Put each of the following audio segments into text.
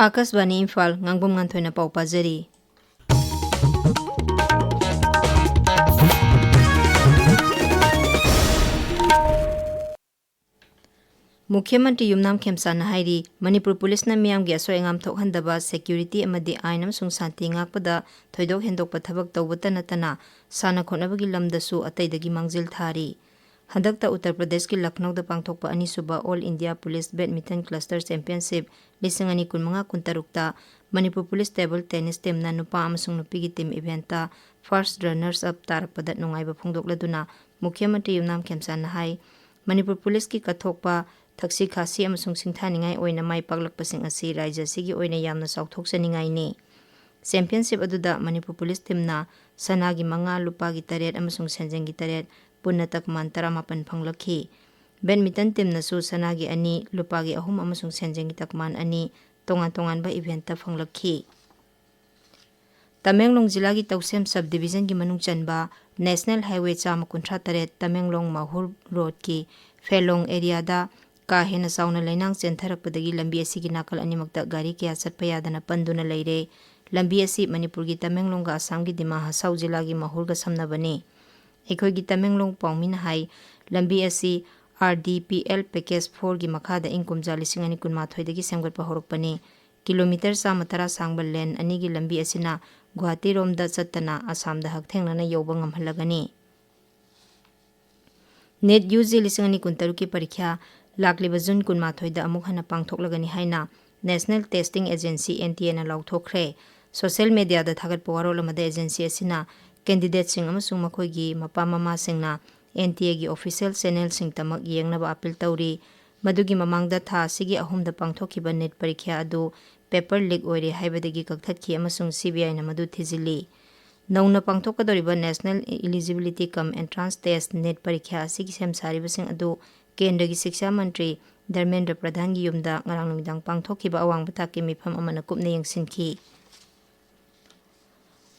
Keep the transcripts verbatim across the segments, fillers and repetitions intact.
ꯑꯥꯀꯥꯁꯕꯥꯅꯤ ꯏꯝꯐꯥꯜ, ꯉꯥꯡꯕꯝ ꯉꯥꯟꯊꯣꯏꯅ ꯄꯥꯎ ꯄꯥꯖꯔꯤ꯫ ꯃꯨꯈ꯭ꯌ ꯃꯟꯇ꯭ꯔꯤ ꯌꯨꯝꯅꯥꯝ ꯈꯦꯝꯆꯥꯟꯅ ꯍꯥꯏꯔꯤ, ꯃꯅꯤꯄꯨꯔ ꯄꯨꯂꯤꯁꯅ ꯃꯤꯌꯥꯝꯒꯤ ꯑꯁꯣꯏ ꯑꯉꯥꯝ ꯊꯣꯛꯍꯟꯗꯕ, ꯁꯦꯀ꯭ꯌꯨꯔꯤꯇꯤ ꯑꯃꯗꯤ ꯑꯥꯏꯟ ꯑꯃꯁꯨꯡ ꯁꯥꯟꯇꯤ ꯉꯥꯛꯄꯗ ꯊꯣꯏꯗꯣꯛ ꯍꯦꯟꯗꯣꯛꯄ ꯊꯕꯛ ꯇꯧꯕꯇ ꯅꯠꯇꯅ ꯁꯥꯟꯅ ꯈꯣꯠꯅꯕꯒꯤ ꯂꯝꯗꯁꯨ ꯑꯇꯩꯗꯒꯤ ꯃꯥꯡꯖꯤꯜ ꯊꯥꯔꯤ꯫ ꯍꯟꯗꯛꯇ ꯎꯠꯇꯔ ꯄ꯭ꯔꯗꯦꯁꯀꯤ ꯂꯈꯅꯧꯗ ꯄꯥꯡꯊꯣꯛꯄ ꯑꯅꯤꯁꯨꯕ all India police badminton cluster championship ꯂꯤꯁꯤꯡ ꯑꯅꯤ ꯀꯨꯟꯃꯉꯥ ꯀꯨꯟꯇꯔꯨꯛꯇ ꯃꯅꯤꯄꯨꯔ ꯄꯨꯂꯤꯁ ꯇꯦꯕꯜ ꯇꯦꯅꯤꯁ ꯇꯤꯝꯅ ꯅꯨꯄꯥ ꯑꯃꯁꯨꯡ ꯅꯨꯄꯤꯒꯤ ꯇꯤꯝ ꯏꯚꯦꯟꯠꯇ ꯐꯥꯔꯁ ꯔꯟꯅꯔꯁ ꯑꯞ ꯇꯥꯔꯛꯄꯗ ꯅꯨꯡꯉꯥꯏꯕ ꯐꯣꯡꯗꯣꯛꯂꯗꯨꯅ ꯃꯨꯈ꯭ꯌ ꯃꯟꯇ꯭ꯔꯤ ꯌꯨꯝꯅꯥꯝ ꯈꯦꯝꯆꯥꯟꯅ ꯍꯥꯏ, ꯃꯅꯤꯄꯨꯔ ꯄꯨꯂꯤꯁꯀꯤ ꯀꯠꯊꯣꯛꯄ, ꯊꯛꯁꯤ ꯈꯥꯁꯤ ꯑꯃꯁꯨꯡ ꯁꯤꯡꯊꯥꯅꯤꯡꯉꯥꯏ ꯑꯣꯏꯅ ꯃꯥꯏ ꯄꯥꯛꯂꯛꯄꯁꯤꯡ ꯑꯁꯤ ꯔꯥꯖ꯭ꯌ ꯑꯁꯤꯒꯤ ꯑꯣꯏꯅ ꯌꯥꯝꯅ ꯆꯥꯎꯊꯣꯛꯆꯅꯤꯡꯉꯥꯏꯅꯤ꯫ ꯆꯦꯝꯄꯤꯌꯟꯁꯤꯞ ꯑꯗꯨꯗ ꯃꯅꯤꯄꯨꯔ ꯄꯨꯂꯤꯁ ꯇꯤꯝꯅ ꯁꯅꯥꯒꯤ ꯃꯉꯥ, ꯂꯨꯄꯥꯒꯤ ꯇꯔꯦꯠ ꯑꯃꯁꯨꯡ ꯁꯦꯟꯖꯦꯡꯒꯤ ꯇꯔꯦꯠ, ꯄꯨꯟꯅ ꯇꯀꯃꯥꯟ ꯇꯔꯥꯃꯥꯄꯟ ꯐꯪꯂꯛꯈꯤ꯫ ꯕꯦꯗꯃꯤꯟꯇꯟ ꯇꯤꯝꯅꯁꯨ ꯁꯅꯥꯒꯤ ꯑꯅꯤ, ꯂꯨꯄꯥꯒꯤ ꯑꯍꯨꯝ ꯑꯃꯁꯨꯡ ꯁꯦꯟꯖꯦꯡꯒꯤ ꯇꯀꯃꯥꯟ ꯑꯅꯤ ꯇꯣꯉꯥꯟ ꯇꯣꯉꯥꯟꯕ ꯏꯚꯦꯟꯠꯇ ꯐꯪꯂꯛꯈꯤ꯫ ꯇꯃꯦꯡꯂꯣꯡ ꯖꯤꯂꯥꯒꯤ ꯇꯧꯁꯦꯝ ꯁꯕ ꯗꯤꯕꯤꯖꯟꯒꯤ ꯃꯅꯨꯡ ꯆꯟꯕ ꯅꯦꯁꯅꯦꯜ ꯍꯥꯏꯋꯦ ꯆꯥꯝꯃ ꯀꯨꯟꯊ꯭ꯔꯥ ꯇꯔꯦꯠ ꯇꯃꯦꯡꯂꯣꯡ ꯃꯍꯨꯔ ꯔꯣꯗꯀꯤ ꯐꯦꯂꯣꯡ ꯑꯦꯔꯤꯌꯥꯗ ꯀꯥ ꯍꯦꯟꯅ ꯆꯥꯎꯅ ꯂꯩꯅꯥꯡ ꯆꯦꯟꯊꯔꯛꯄꯗꯒꯤ ꯂꯝꯕꯤ ꯑꯁꯤꯒꯤ ꯅꯥꯀꯜ ꯑꯅꯤꯃꯛꯇ ꯒꯥꯔꯤ ꯀꯌꯥ ꯆꯠꯄ ꯌꯥꯗꯅ ꯄꯟꯗꯨꯅ ꯂꯩꯔꯦ꯫ ꯂꯝꯕꯤ ꯑꯁꯤ ꯃꯅꯤꯄꯨꯔꯒꯤ ꯇꯃꯦꯡꯂꯣꯡꯒ ꯑꯁꯥꯝꯒꯤ ꯗꯤꯃꯥ ꯍꯁꯥꯎ ꯖꯤꯂꯥꯒꯤ ꯃꯍꯨꯔꯒ ꯁꯝꯅꯕꯅꯤ꯫ ꯑꯩꯈꯣꯏꯒꯤ ꯇꯃꯦꯡꯂꯣꯡ ꯄꯥꯎꯃꯤꯅ ꯍꯥꯏ, ꯂꯝꯕꯤ ꯑꯁꯤ R D P L package ꯐꯣꯔꯒꯤ ꯃꯈꯥꯗ ꯏꯪ ꯀꯨꯝꯖꯥ ꯂꯤꯁꯤꯡ ꯑꯅꯤ ꯀꯨꯟꯃꯥꯊꯣꯏꯗꯒꯤ ꯁꯦꯝꯒꯠꯄ ꯍꯧꯔꯛꯄꯅꯤ꯫ ꯀꯤꯂꯣꯃꯤꯇꯔ ꯆꯥꯝꯃ ꯇꯔꯥ ꯁꯥꯡꯕ ꯂꯦꯟ ꯑꯅꯤꯒꯤ ꯂꯝꯕꯤ ꯑꯁꯤꯅ ꯒꯨꯋꯥꯍꯥꯇꯤꯔꯣꯝꯗ ꯆꯠꯇꯅ ꯑꯁꯥꯝꯗ ꯍꯛꯊꯦꯡꯅꯅ ꯌꯧꯕ ꯉꯝꯍꯜꯂꯒꯅꯤ꯫ ꯅꯤꯠ ꯌꯨ ꯖꯤ ꯂꯤꯁꯤꯡ ꯑꯅꯤ ꯀꯨꯟꯇꯔꯨꯛꯀꯤ ꯄꯔꯤꯈ꯭ꯌꯥ ꯂꯥꯛꯂꯤꯕ ꯖꯨꯟ ꯀꯨꯟꯃꯥꯊꯣꯏꯗ ꯑꯃꯨꯛ ꯍꯟꯅ ꯄꯥꯡꯊꯣꯛꯂꯒꯅꯤ ꯍꯥꯏꯅ national testing agency, N T ꯑꯦꯅ ꯂꯥꯎꯊꯣꯛꯈ꯭ꯔꯦ꯫ ꯁꯣꯁꯤꯌꯦꯜ ꯃꯦꯗꯤꯌꯥꯗ ꯊꯥꯒꯠꯄ ꯋꯥꯔꯣꯜ ꯑꯃꯗ ꯑꯦꯖꯦꯟꯁꯤ ꯑꯁꯤꯅ ꯀꯦꯟꯗꯤꯗꯦꯠꯁꯤꯡ ꯑꯃꯁꯨꯡ ꯃꯈꯣꯏꯒꯤ ꯃꯄꯥ ꯃꯃꯥꯁꯤꯡꯅ ꯑꯦꯟ ꯇꯤ ꯑꯦꯒꯤ ꯑꯣꯐꯤꯁꯤꯌꯦꯜ ꯆꯦꯅꯦꯜꯁꯤꯡꯇꯃꯛ ꯌꯦꯡꯅꯕ ꯑꯥꯄꯤꯜ ꯇꯧꯔꯤ꯫ ꯃꯗꯨꯒꯤ ꯃꯃꯥꯡꯗ ꯊꯥ ꯑꯁꯤꯒꯤ ꯑꯍꯨꯝꯗ ꯄꯥꯡꯊꯣꯛꯈꯤꯕ ꯅꯤꯠ ꯄꯔꯤꯈ꯭ꯌꯥ ꯑꯗꯨ ꯄꯦꯄꯔ ꯂꯤꯛ ꯑꯣꯏꯔꯦ ꯍꯥꯏꯕꯗꯒꯤ ꯀꯛꯊꯠꯈꯤ ꯑꯃꯁꯨꯡ ꯁꯤ ꯕꯤ ꯑꯥꯏꯅ ꯃꯗꯨ ꯊꯤꯖꯤꯜꯂꯤ꯫ ꯅꯧꯅ ꯄꯥꯡꯊꯣꯛꯀꯗꯧꯔꯤꯕ ꯅꯦꯁꯅꯦꯜ ꯏꯂꯤꯖꯤꯕꯤꯂꯤꯇꯤ ꯀꯝ ꯑꯦꯟꯇ꯭ꯔꯥꯟꯁ ꯇꯦꯁ, ꯅꯤꯠ, ꯄꯔꯤꯈ꯭ꯌꯥ ꯑꯁꯤꯒꯤ ꯁꯦꯝ ꯁꯥꯔꯤꯕꯁꯤꯡ ꯑꯗꯨ ꯀꯦꯟꯗ꯭ꯔꯒꯤ ꯁꯤꯛꯁꯥ ꯃꯟꯇ꯭ꯔꯤ ꯙꯔꯃꯦꯟꯗ꯭ꯔ ꯄ꯭ꯔꯙꯥꯟꯒꯤ ꯌꯨꯝꯗ ꯉꯔꯥꯡ ꯅꯨꯃꯤꯗꯥꯡ ꯄꯥꯡꯊꯣꯛꯈꯤꯕ ꯑꯋꯥꯡꯕ ꯊꯥꯛꯀꯤ ꯃꯤꯐꯝ ꯑꯃꯅ ꯀꯨꯞꯅ ꯌꯦꯡꯁꯤꯟꯈꯤ꯫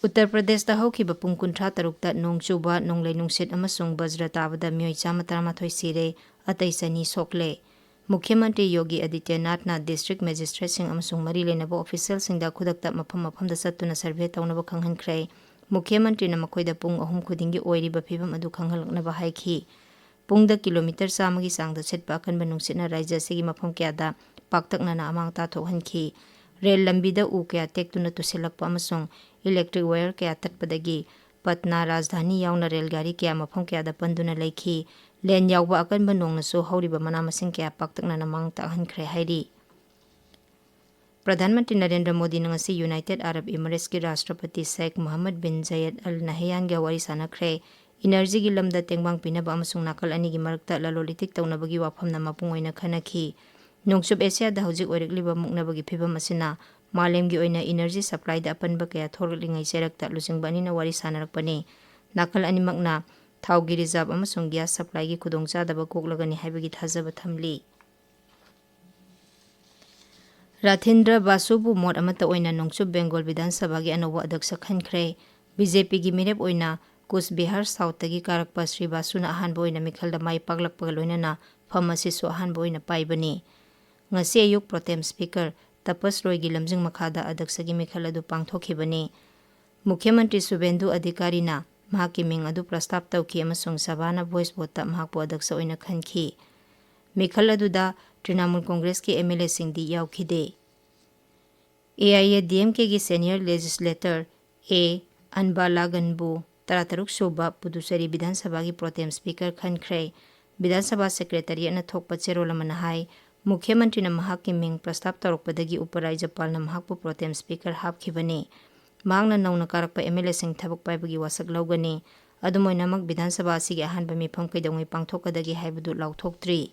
ꯎꯠꯇꯔ ꯄ꯭ꯔꯗꯦꯁꯇ ꯍꯧꯈꯤꯕ ꯄꯨꯡ ꯀꯨꯟꯊ꯭ꯔꯥ ꯇꯔꯨꯛꯇ ꯅꯣꯡ ꯆꯨꯕ, ꯅꯣꯡꯂꯩ ꯅꯨꯡꯁꯤꯠ ꯑꯃꯁꯨꯡ ꯕꯖ꯭ꯔ ꯇꯥꯕꯗ ꯃꯤꯑꯣꯏ ꯆꯥꯝꯃ ꯇꯔꯥꯃꯥꯊꯣꯏ ꯁꯤꯔꯦ, ꯑꯇꯩ ꯆꯅꯤ ꯁꯣꯛꯂꯦ꯫ ꯃꯨꯈ꯭ꯌ ꯃꯟꯇ꯭ꯔꯤ ꯌꯣꯒꯤ ꯑꯗꯤꯇ꯭ꯌꯅꯥꯊꯅ ꯗꯤꯁꯇ꯭ꯔꯤꯛ ꯃꯦꯖꯤꯁꯇ꯭ꯔꯦꯠꯁꯤꯡ ꯑꯃꯁꯨꯡ ꯃꯔꯤ ꯂꯩꯅꯕ ꯑꯣꯐꯤꯁꯤꯌꯦꯜꯁꯤꯡꯗ ꯈꯨꯗꯛꯇ ꯃꯐꯝ ꯃꯐꯝꯗ ꯆꯠꯇꯨꯅ ꯁꯔꯚꯦ ꯇꯧꯅꯕ ꯈꯪꯍꯟꯈ꯭ꯔꯦ꯫ ꯃꯨꯈ꯭ꯌ ꯃꯟꯇ꯭ꯔꯤꯅ ꯃꯈꯣꯏꯗ ꯄꯨꯡ ꯑꯍꯨꯝ ꯈꯨꯗꯤꯡꯒꯤ ꯑꯣꯏꯔꯤꯕ ꯐꯤꯕꯝ ꯑꯗꯨ ꯈꯪꯍꯜꯂꯛꯅꯕ ꯍꯥꯏꯈꯤ꯫ ꯄꯨꯡꯗ ꯀꯤꯂꯣꯃꯤꯇꯔ ꯆꯥꯝꯃꯒꯤ ꯆꯥꯡꯗ ꯁꯤꯠꯄ ꯑꯀꯟꯕ ꯅꯨꯡꯁꯤꯠꯅ ꯔꯥꯖ꯭ꯌ ꯑꯁꯤꯒꯤ ꯃꯐꯝ ꯀꯌꯥꯗ ꯄꯥꯛꯇꯛꯅꯅ ꯑꯃꯥꯡ ꯑꯇꯥ ꯊꯣꯛꯍꯟꯈꯤ꯫ ꯔꯦꯜ ꯂꯝꯕꯤꯗ ꯎ ꯀꯌꯥ ꯇꯦꯛꯇꯨꯅ ꯇꯨꯁꯤꯜꯂꯛꯄ ꯑꯃꯁꯨꯡ ꯏꯂꯦꯛꯇ꯭ꯔꯤꯛ ꯋꯥꯌꯔ ꯀꯌꯥ ꯇꯠꯄꯗꯒꯤ ꯄꯠꯅꯥ ꯔꯥꯖꯙꯥꯅꯤ ꯌꯥꯎꯅ ꯔꯦꯜ ꯒꯥꯔꯤ ꯀꯌꯥ ꯃꯐꯝ ꯀꯌꯥꯗ ꯄꯟꯗꯨꯅ ꯂꯩꯈꯤ꯫ ꯂꯦꯟ ꯌꯥꯎꯕ ꯑꯀꯟꯕ ꯅꯣꯡꯅꯁꯨ ꯍꯧꯔꯤꯕ ꯃꯅꯥ ꯃꯁꯤꯡ ꯀꯌꯥ ꯄꯥꯛꯇꯛꯅꯅ ꯃꯥꯡ ꯇꯥꯛꯍꯟꯈ꯭ꯔꯦ ꯍꯥꯏꯔꯤ꯫ ꯄ꯭ꯔꯙꯥꯟ ꯃꯟꯇ꯭ꯔꯤ ꯅꯔꯦꯟꯗ꯭ꯔ ꯃꯣꯗꯤꯅ ꯉꯁꯤ ꯌꯨꯅꯥꯏꯇꯦꯗ ꯑꯔꯕ ꯏꯃꯤꯔꯦꯠꯁꯀꯤ ꯔꯥꯁꯇ꯭ꯔꯄꯇꯤ ꯁꯦꯈ ꯃꯣꯍꯝꯃꯗ ꯕꯤꯟ ꯖꯌꯦꯗ ꯑꯜ ꯅꯍꯌꯥꯟꯒ ꯋꯥꯔꯤ ꯁꯥꯟꯅꯈ꯭ꯔꯦ꯫ ꯏꯅꯔꯖꯤꯒꯤ ꯂꯝꯗ ꯇꯦꯡꯕꯥꯡ ꯄꯤꯅꯕ ꯑꯃꯁꯨꯡ ꯅꯥꯀꯜ ꯑꯅꯤꯒꯤ ꯃꯔꯛꯇ ꯂꯂꯣꯟ ꯏꯇꯤꯛ ꯇꯧꯅꯕꯒꯤ ꯋꯥꯐꯝꯅ ꯃꯄꯨꯡ ꯑꯣꯏꯅ ꯈꯟꯅꯈꯤ꯫ ꯅꯣꯡꯆꯨꯞ ꯑꯦꯁꯤꯌꯥꯗ ꯍꯧꯖꯤꯛ ꯑꯣꯏꯔꯛꯂꯤꯕ ꯃꯨꯛꯅꯕꯒꯤ ꯐꯤꯕꯝ ꯑꯁꯤꯅ ꯃꯥꯂꯦꯝꯒꯤ ꯑꯣꯏꯅ ꯏꯅꯔꯖꯤ ꯁꯄ꯭ꯂꯥꯏꯗ ꯑꯄꯟꯕ ꯀꯌꯥ ꯊꯣꯛꯂꯛꯂꯤꯉꯩ ꯆꯩꯔꯛꯇ ꯂꯨꯆꯤꯡꯕ ꯑꯅꯤꯅ ꯋꯥꯔꯤ ꯁꯥꯟꯅꯔꯛꯄꯅꯤ꯫ ꯅꯥꯀꯜ ꯑꯅꯤꯃꯛꯅ ꯊꯥꯎꯒꯤ ꯔꯤꯖꯥꯔꯕ ꯑꯃꯁꯨꯡ ꯒ꯭ꯌꯥꯁ ꯁꯄ꯭ꯂꯥꯏꯒꯤ ꯈꯨꯗꯣꯡꯆꯥꯗꯕ ꯀꯣꯛꯂꯒꯅꯤ ꯍꯥꯏꯕꯒꯤ ꯊꯥꯖꯕ ꯊꯝꯂꯤ꯫ ꯔꯥꯊꯤꯟꯗ꯭ꯔ ꯕꯥꯁꯨꯕꯨ ꯃꯣꯠ ꯑꯃꯠꯇ ꯑꯣꯏꯅ ꯅꯣꯡꯆꯨꯞ ꯕꯦꯡꯒꯣꯜ ꯕꯤꯙꯥꯟ ꯁꯚꯥꯒꯤ ꯑꯅꯧꯕ ꯑꯗ꯭ꯌꯛꯁ ꯈꯟꯈ꯭ꯔꯦ꯫ ꯕꯤ ꯖꯦ ꯄꯤꯒꯤ ꯃꯤꯔꯦꯞ ꯑꯣꯏꯅ ꯀꯨꯁ ꯕꯤꯍꯥꯔ ꯁꯥꯎꯠꯇꯒꯤ ꯀꯥꯔꯛꯄ ꯁ꯭ꯔꯤ ꯕꯥꯁꯨꯅ ꯑꯍꯥꯟꯕ ꯑꯣꯏꯅ ꯃꯤꯈꯜꯗ ꯃꯥꯏ ꯄꯥꯛꯂꯛꯄꯒ ꯂꯣꯏꯅꯅ ꯐꯝ ꯑꯁꯤꯁꯨ ꯑꯍꯥꯟꯕ ꯑꯣꯏꯅ ꯄꯥꯏꯕꯅꯤ꯫ ꯉꯁꯤ ꯑꯌꯨꯛ ꯄ꯭ꯔꯣꯇꯦꯝ ꯁ꯭ꯄꯤꯀꯔ ꯇꯄꯁ ꯔꯣꯏꯒꯤ ꯂꯝꯖꯤꯡ ꯃꯈꯥꯗ ꯑꯗ꯭ꯌꯛꯁꯒꯤ ꯃꯤꯈꯜ ꯑꯗꯨ ꯄꯥꯡꯊꯣꯛꯈꯤꯕꯅꯤ꯫ ꯃꯨꯈ꯭ꯌ ꯃꯟꯇ꯭ꯔꯤ ꯁꯨꯚꯦꯟꯗꯨ ꯑꯙꯤꯀꯥꯔꯤꯅ ꯃꯍꯥꯛꯀꯤ ꯃꯤꯡ ꯑꯗꯨ ꯄ꯭ꯔꯁꯇꯥꯞ ꯇꯧꯈꯤ ꯑꯃꯁꯨꯡ ꯁꯚꯥꯅ ꯚꯣꯏꯁ ꯚꯣꯠꯇ ꯃꯍꯥꯛꯄꯨ ꯑꯗ꯭ꯌꯛꯁ ꯑꯣꯏꯅ ꯈꯟꯈꯤ꯫ ꯃꯤꯈꯜ ꯑꯗꯨꯗ ꯇ꯭ꯔꯤꯅꯥꯃꯨꯜ ꯀꯣꯡꯒ꯭ꯔꯦꯁꯀꯤ ꯑꯦꯝ ꯑꯦꯜ ꯑꯦꯁꯤꯡꯗꯤ ꯌꯥꯎꯈꯤꯗꯦ꯫ A I A D M ꯀꯦꯒꯤ ꯁꯦꯅꯤꯌꯔ ꯂꯦꯖꯤꯁꯂꯦꯇꯔ ꯑꯦ ꯑꯟꯕꯥꯂꯥꯒꯟꯕꯨ ꯇꯔꯥꯇꯔꯨꯛ ꯁꯨꯕ ꯄꯨꯗꯨꯆꯦꯔꯤ ꯕꯤꯙꯥꯟ ꯁꯚꯥꯒꯤ ꯄ꯭ꯔꯣꯇꯦꯝ ꯁ꯭ꯄꯤꯀꯔ ꯈꯟꯈ꯭ꯔꯦ꯫ ꯕꯤꯙꯥꯟ ꯁꯚꯥ ꯁꯦꯀ꯭ꯔꯦꯇꯔꯤꯌꯦꯠꯅ ꯊꯣꯛꯄ ꯆꯦꯔꯣꯜ ꯑꯃꯅ ꯍꯥꯏ, ꯃꯨꯈ꯭ꯌ ꯃꯟꯇ꯭ꯔꯤꯅ ꯃꯍꯥꯛꯀꯤ ꯃꯤꯡ ꯄ꯭ꯔꯁꯇꯥꯞ ꯇꯧꯔꯛꯄꯗꯒꯤ ꯎꯄꯔꯥꯖ꯭ꯌꯄꯥꯜꯅ ꯃꯍꯥꯛꯄꯨ ꯄ꯭ꯔꯣꯇꯦꯝ ꯁ꯭ꯄꯤꯀꯔ ꯍꯥꯞꯈꯤꯕꯅꯤ꯫ ꯃꯍꯥꯛꯅ ꯅꯧꯅ ꯀꯥꯔꯛꯄ ꯑꯦꯝ ꯑꯦꯜ ꯑꯦꯁꯤꯡ ꯊꯕꯛ ꯄꯥꯏꯕꯒꯤ ꯋꯥꯁꯛ ꯂꯧꯒꯅꯤ꯫ ꯑꯗꯨꯝ ꯑꯣꯏꯅꯃꯛ, ꯕꯤꯙꯥꯟ ꯁꯚꯥ ꯑꯁꯤꯒꯤ ꯑꯍꯥꯟꯕ ꯃꯤꯐꯝ ꯀꯩꯗꯧꯉꯩ ꯄꯥꯡꯊꯣꯛꯀꯗꯒꯦ ꯍꯥꯏꯕꯗꯨ ꯂꯥꯎꯊꯣꯛꯇ꯭ꯔꯤ꯫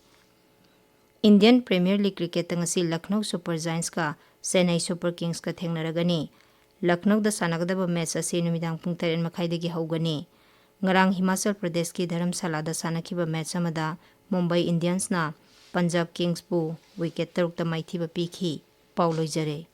ꯏꯟꯗꯤꯌꯟ ꯄ꯭ꯔꯤꯃꯤꯌꯔ ꯂꯤꯒ ꯀ꯭ꯔꯤꯀꯦꯠꯇ ꯉꯁꯤ ꯂꯈꯅꯧ ꯁꯨꯄꯔ ꯖꯥꯏꯟꯁꯀ ꯆꯦꯟꯅꯩ ꯁꯨꯄꯔ ꯀꯤꯡꯁꯀ ꯊꯦꯡꯅꯔꯒꯅꯤ꯫ ꯂꯈꯅꯧꯗ ꯁꯥꯟꯅꯒꯗꯕ ꯃꯦꯆ ꯑꯁꯤ ꯅꯨꯃꯤꯗꯥꯡ ꯄꯨꯡ ꯇꯔꯦꯠ ꯃꯈꯥꯏꯗꯒꯤ ꯍꯧꯒꯅꯤ꯫ ꯉꯔꯥꯡ ꯍꯤꯃꯥꯆꯜ ꯄ꯭ꯔꯗꯦꯁꯀꯤ ꯙꯔꯝꯁꯥꯂꯥꯗ ꯁꯥꯟꯅꯈꯤꯕ ꯃꯦꯆ ꯑꯃꯗ ꯃꯨꯝꯕꯥꯏ ꯏꯟꯗꯤꯌꯟꯁꯅ ꯄꯟꯖꯥꯕ ꯀꯤꯡꯁꯄꯨ ꯋꯤꯀꯦꯠ ꯇꯔꯨꯛꯇ ꯃꯥꯏꯊꯤꯕ ꯄꯤꯈꯤ꯫ ꯄꯥꯎ ꯂꯣꯏꯖꯔꯦ꯫